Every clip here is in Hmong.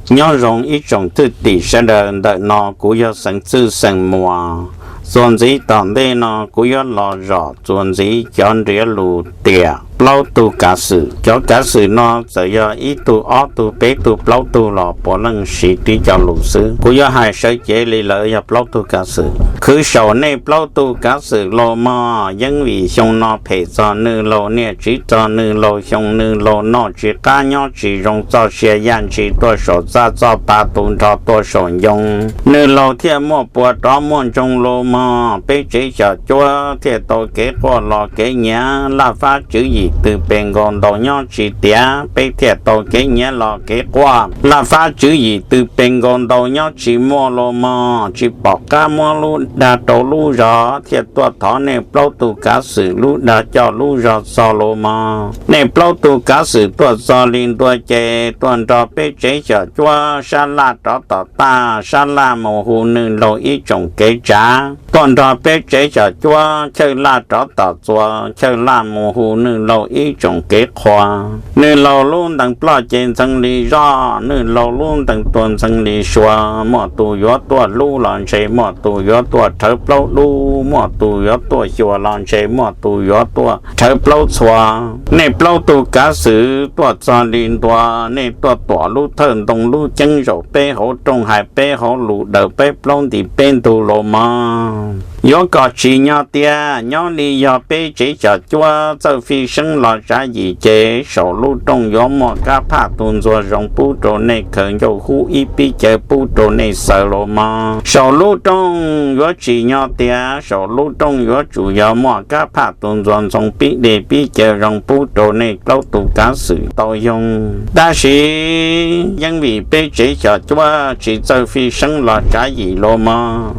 Nyob zoo ib tsoom thwj tim sawv daws, ntawm no kuv yog xeem Txwj xeem Muas. Txuas ntxiv tom ntej no kuv yuav los zom txuas ntxiv cov nrhiav lus tiam plaub tug kav xwm. Cov kav xwm no txawm yog ib tug, ob tug, peb tug, plaub tug los puav leej siv tib cov lus xwb. Kuv yuav hais sawv cev li lawv yog plaub tug kav xwm. Khwv saum nej plaub tug kav xwm los mog, yeeb vim xyoo no phem txog nws laus niaj tsis txog nws laus xyoo, nws laus noj tsis qab nyob tsis zoo, txoj sia yaj ntshis tuaj saum txaj, txoj pa tu nrho tuaj saum ncoo, nws laus thiaj muaj puas rov muaj ntsoog los mog. Peb tsev xyom cuab thiaj tau kev quaj los kev nyiav, laj fab tswv yim tw pes nkaus ntaus nyob tsis tiav, peb thiaj tau kev nyiav los kev quaj, laj fab tswv yim tw pes nkaus ntaus nyob tsis muaj los mog. Tsis pom qab muab lub dag rau lub zog, thiaj tuaj thov nej plaub tug kav xwm lub dag coj lub zog txog los mog. Nej plaub tug kav xwm tuaj txog li ntua ces tuaj nrog peb tsev xyom cuab sab laj rov tom taj, sab laj mus hu nws laus ib tsoom kev tsav. Tuaj nrog peb tsev xyom cuab chawj laj rov tom txuas, chawj laj mus hu nws laus ib tsoom kev qhua. Nws laus lub ntees ploj ces ntxhee li zoj, nws laus lub ntees tuag ntxhee li sua. Muaj tus yuav tuaj hlub los ntshe muaj tus yuav tuaj rhawv plaub dub, muaj tus yuav tuaj xyuas los ntshe muaj tus yuav tuaj rhawv plaub txhua. Nej plaub tug kav xwm tuaj txog li ntua, nej tuaj tuam lub thawj ntoo lub ceeb zaum peb hauv rooj, hais peb hauv lus, daws peb plaub ntim peb ntug los mog. Yuav kom tsim nyog tias nyob li yog peb tsev xyom cuab, txawj fij seeb los tsav yim ces saum lub rooj yuav muaj kab phaj tus ntxuag zoo pub rau nej khaws, ncauj hub ib pib caws pub rau nej xaws los mog. Saum lub rooj yuav tsim nyog tias saum lub rooj yuav tsum yog muaj kab phaj tus ntxuag ntxoo pib dej pib caws zoo pub rau nej plaub tus kav xwm tau yoog. Tab sis yeeb vim peb tsev xyom cuab tsis txawj fij seeb los tsav yim los mog,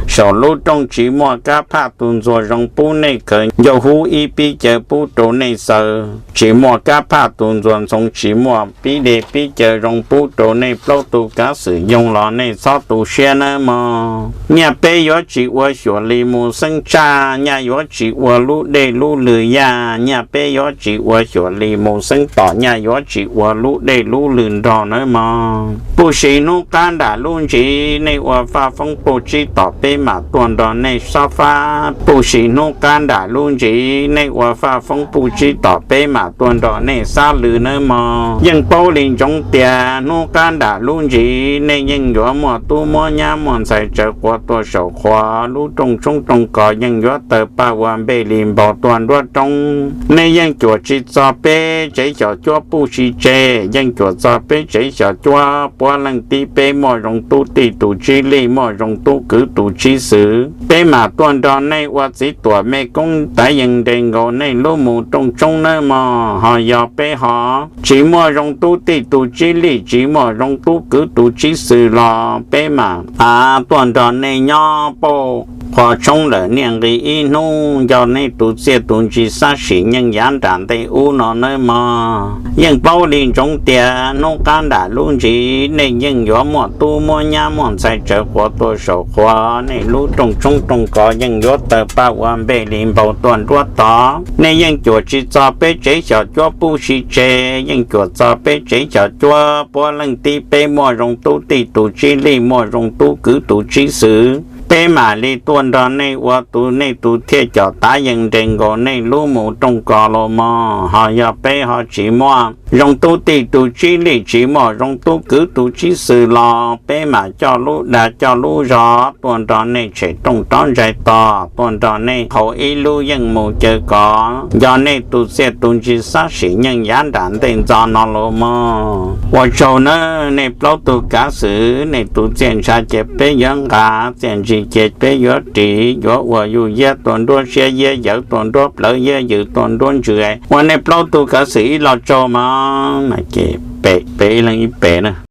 saum lub rooj tsis muaj kab phaj tus ntxuag zoo pub nej khaws, ncauj hub ib pib caws pub rau nej xaws. Tsis muaj kab phaj tus ntxuag ntxoo, tsis muaj pib dej pib caws zoo pub rau nej plaub tus kav xwm yoog los nej txhob tu siab nawb mog. Nyaj peb yuav tsis ua xyuam li mus xeeb tsaj, nyaj yuav tsis ua lub dej lub lwg yaj, nyaj peb yuav tsis ua xyuam li mus xeeb tom, nyaj yuav tsis ua lub dej lub lwg nrog nawb mog. Puj sim hnub qab nram lub ntsis nej ua faj foob puj tsib tom, peb mam tuaj nrog nej xob fab. Puj sim hnub qab nram lub ntsis nej ua faj foob puj tsib tom, peb mam tuaj nrog nej xab lwg nawb mog. Yeej paub li ntsoov tias hnub qab nram lub ntsis nej yeej yuav muaj tub muab nyab muaj ntxhais tsawv quav tuaj saum qhuav, lub rooj tshoob rooj kos yeej yuav tawg paj ua npej li npau tuaj nruab roob. Nej yeej cuam tsis txog peb tsev xyom cuab puj sim tseg, yeej cuam txog peb tsev xyom cuab puav leej tib peb muaj zoo tub tij tus tsib lij, muaj zoo tub kwv tus tsib xwm. Peb mam tuaj nrog nej ua txiv tuam me koob tav yees nres nkaus nej lub mus rooj tshoob nawb mog. Ho yog peb ho tsis muaj zoo tub tij tus tsib lij, tsis muaj zoo tub kwv tus tsib xwm los peb mam av tuaj nrog nej nyob pauj qhov tshoob lawm niaj nqis ib hnub, nco nej tus txiaj tus ntsis xab sim nyeej yav nram ntej ub no nawb mog. Yeej paub li ntsoov tias hnub qab nram lub ntsis nej yeej yuav muaj tub muab nyab muaj ntxhais tsawv quav tuaj saum qhuav, nej lub rooj tshoob rooj kos yeej yuav tawg paj ua npej li npau tuaj nruab tod. Nej yeej cuam tsis txog peb tsev xyom cuab puj sim tseg, yeej cuam txog peb tsev xyom cuab puav leej tib peb muaj zoo tub tij tus tsib lij, muaj zoo tub kwv tus tsib xwm. Peb mam li tuaj nrog nej ua tus, nej tus thiaj com tav yees nres nkaus nej lub mus rooj kos los mog. Ho yog peb ho tsis muaj zoo tub tij tus tsib lij, tsis muaj zoo tub kwv tus tsib xwm los peb mam coj lub dag coj lub zog tuaj nrog nej tshem rooj rov ntsais tos, tuaj nrog nej haus ib lub yeej mus caw kos, nco nej tus txiaj tus ntsis xab sim nyeej yav nram ntej ntxo no los mog. Ua tsaug nawb nej plaub tug kav xwm, nej tus txiaj ntsha ces peb yuav nqa, txiaj ntsig ces peb yuav ris, yuav ua yuj yiab tuaj nruab siab, yiab yawv tuaj nruab plawv, yiab yws tuaj nruab ntsws. Ua nej plaub tug kav xwm ib lo tsaug mog. Ces pem, pem ib leeg ib pem na.